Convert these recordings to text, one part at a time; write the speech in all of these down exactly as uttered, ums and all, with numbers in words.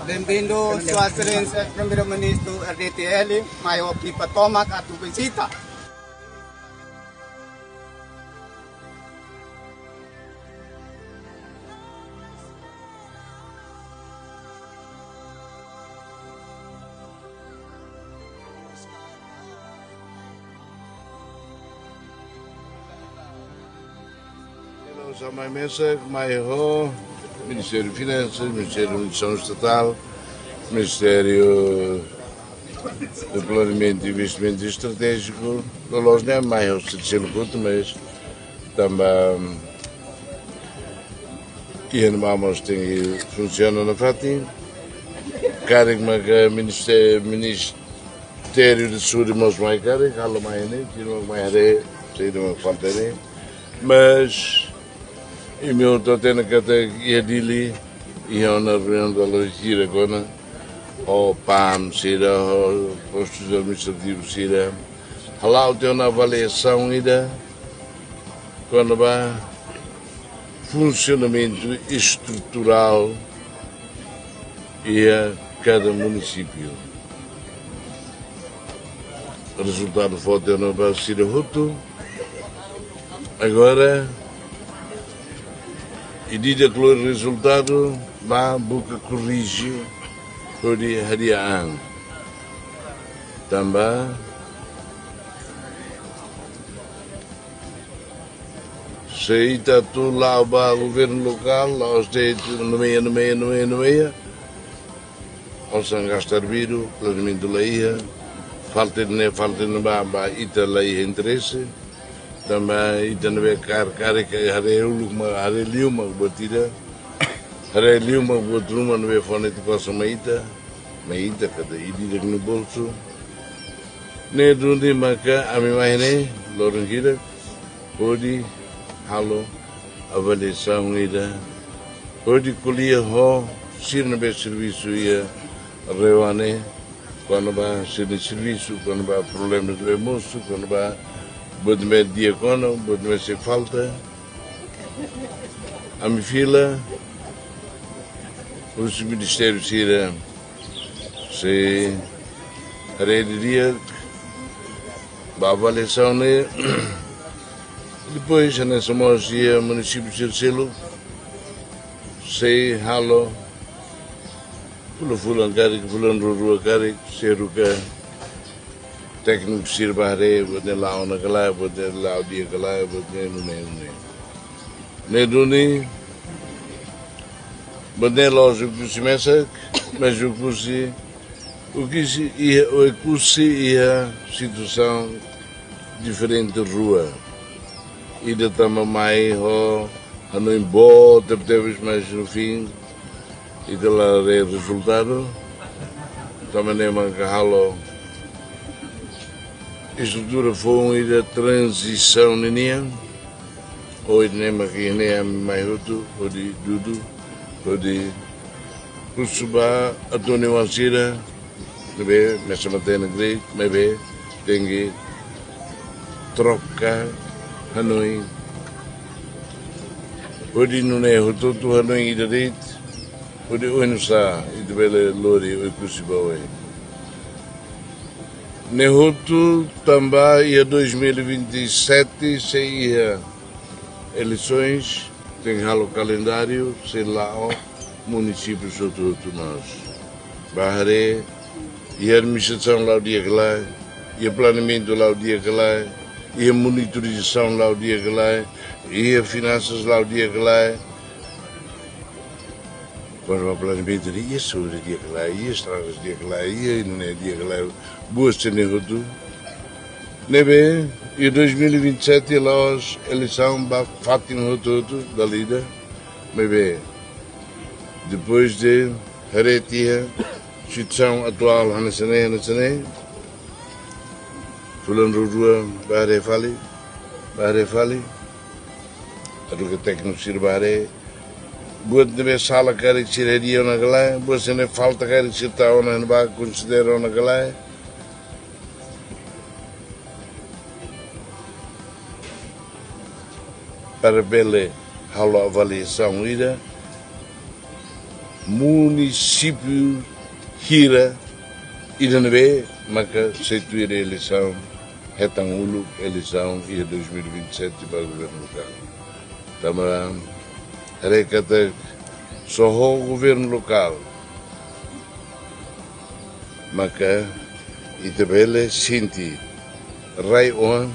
Bem-vindo, Sua Excelência Primeiro-Ministro R D T L, mai ho ekipa tomak atu vizita. Entaun, sá mai mesak, mai ho Ministériu Finansas, Ministériu Administrasaun Estatál, Ministériu Planeamentu i Investimentu Estratéjiku, loloos ne'e mai ho selu kotu, mas tanba iha ne'ebá mós tenke funsiona nafatin. Karik maka ministé-, Ministériu Saúde mós mai karik, halo mai ne'e, sira mak mai haree saida mak falta ne'e. Mas imi hotu hatene katak iha Dili, iha ona reuniaun dala barak ona, ho PAM sira, ho postus administrativus sira, hala'o tiha ona avaliasaun ida kona-ba funsionamentu estruturál iha kada munisípiu. Rezultadu fó tiha ona ba sira hotu. Agora, ida-idak lori rezultadu, bá buka korrije hodi hadi'a an. Tanba se ita atu la'o ba governu lokál, la'ós de'it nomeia, nomeia, nomeia, nomeia. Osan gasta arbidu, planeamentu la iha, falta ne'e, falta ne'ebá, ba ita la iha interese. Tanba ita ne'ebé karik, karik haree uluk mak, haree liu mak buat ida. Haree liu mak buat ruma ne'ebé fó netik osan mai ita. Mai ita katak ida-idak nia bolsu. Ne'e duni maka ami mai ne'e, loron hirak, hodi halo avaliasaun ida, hodi ko'alia ho sira ne'ebé servisu iha RAEOA ne'e, kona-ba sira-nia servisu, kona-ba problema ne'ebé mosu, kona-ba buat ne'ebé di'ak ona, buat ne'ebé sei falta. Ami fila husi ministériu sira sei haree didi'ak ba avaliasaun ne'e. Depois, hanesan mós iha munisípiu sira seluk, sei halo fulan-fulan karik, fulan rua-rua karik, sei haruka tékniku sira ba haree buat ne'e la'o ona ka lae, buat ne'e la'o di'ak ka lae, buat ne'e nune'e, nune'e. Ne'e duni, buat ne'e la'ós Oekusi mesak, mas Oekusi, Oekusi iha, Oekusi iha situasaun diferente rua. Ida tanba mai ho hanoin boot tebetebes, mas no fim ita la haree rezultadu. Tanba ne'e maka halo estrutura foun ida tranzisaun ninian. Ohin ne'e maka iha ne'e ami mai hotu, hodi dudu, hodi husu ba atu ni wan sira, ne'ebé mesak matenek de'it, maibé tenke troka hanoin. Hodi nune'e hotu-hotu hanoin ida de'it, hodi oinsá ita bele lori Oekusi ba oin. Ne'e hotu tanba iha dois mil e vinte e sete sei iha eleisoens, tenke halo kalendáriu, sei la'o munisípiu hotu-hotu mós. Ba haree, iha administrasaun la'o di'ak ka lae, iha planeamentu la'o di'ak ka lae, iha monitorizasaun la'o di'ak ka lae, iha finansas la'o di'ak ka lae. Kona-ba planeamentu ne'e iha saúde di'ak ka lae, iha estradas di'ak ka lae, iha nune'e di'ak ka lae, buat sira-ne'e hotu. Ne'ebé, iha dois mil e vinte e sete la'ós eleisaun ba fatin hotu-hotu dala ida. Maibé, depois de haree tiha situasaun atuál hanesan ne'e, hanesan ne'e, fulan rua-rua ba haree fali, ba haree fali. Haruka tékniku sira ba haree buat ne'ebé sala karik sira hadi'a ona ka lae, buat sira-ne'e falta karik sira tau ona, ne'ebá konsidera ona ka lae. para bele halo avaliasaun ida, munisípiu hira ida ne'ebé maka sei tuir eleisaun, hetan uluk eleisaun iha dois mil e vinte e sete ba governu lokál. Tanba haree katak só ho governu lokál maka ita bele sente rai-oan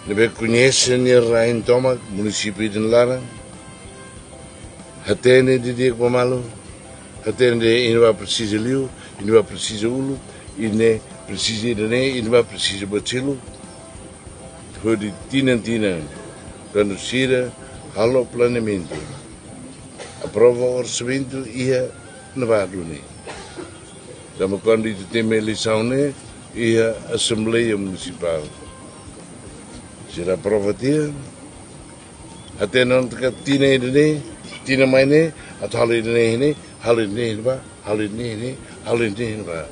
ne'ebé koñese nia rain tomak, munisípiu ida-ne'e laran, hatene didi'ak ba malu, hatene ida-ne'e presiza liu, ida-ne'e presiza uluk, ida-ne'e presiza ida-ne'e, ida-ne'e presiza batsilu. Hodi tinan-tinan, kuandu sira halo planeamentu, aprova orsamentu iha ne'ebá duni. Tanba kuandu ita temi eleisaun ne'e iha Asembleia Munisipál, sira aprova tiha, hatene ona katak tinan ida-ne'e, tinan mai ne'e, atu halo ida-ne'e ne'e, halo ida-ne'e ne'ebá, halo ida-ne'e ne'e, halo ida-ne'e ne'ebá.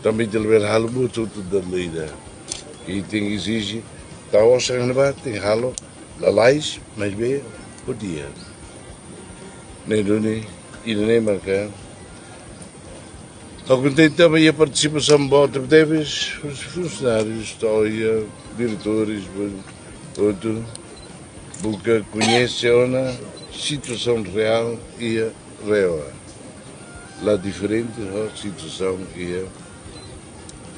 Tanba ita labele halo buat hotu dala ida. Ita tenke ezije, tau osan ne'ebá, tenke halo lalais, maibé ho di'ak. Ne'e duni, ida-ne'e maka ha'u kontente tanba iha partisipasaun boot tebetebes, funsionárius, to'o iha diretores, hotu, buka koñese ona situasaun reál iha RAEOA. La diferente ho situasaun iha,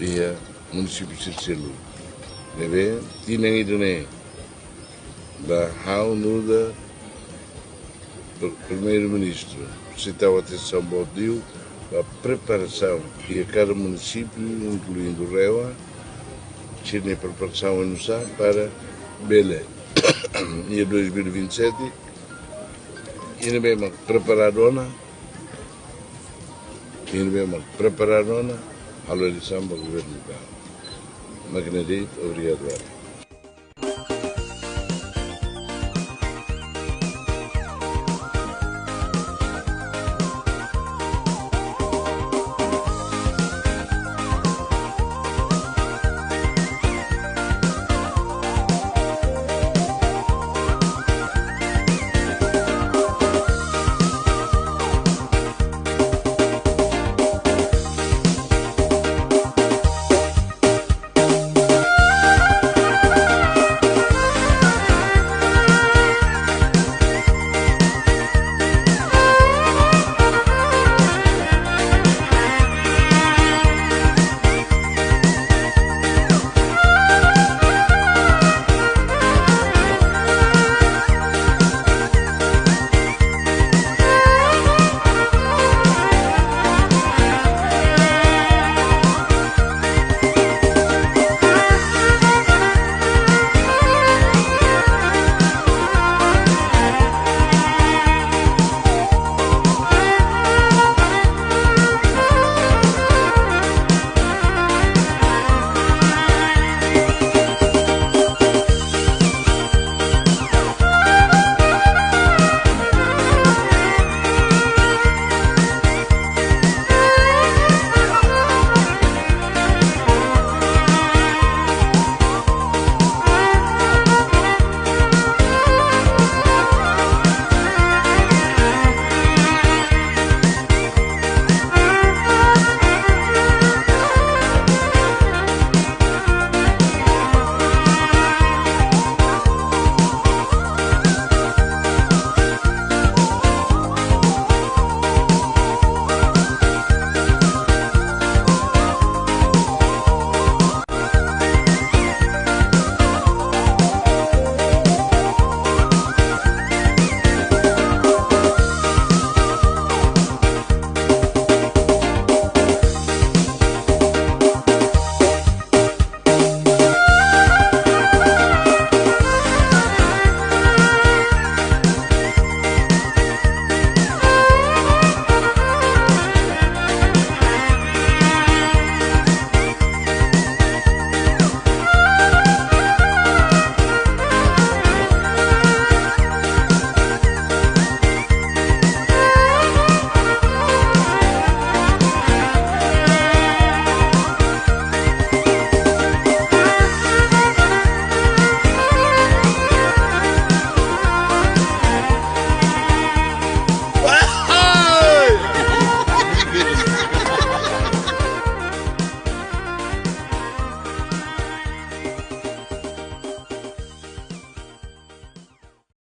iha munisípiu sira seluk. Ne'ebé, tinan ida-ne'e, ba ha'u nu'udar Pr-, Primeiru-Ministru, sei tau atensaun boot liu ba preparasaun iha kada munisípiu, inkluindu RAEOA, sira-nia preparasaun oinsá para bele iha dois mil e vinte e sete, ida ne'ebé mak preparadu ona, ida ne'ebé mak preparadu ona, halo eleisaun ba governu lokál. Mak ne'e de'it, obrigadu barak.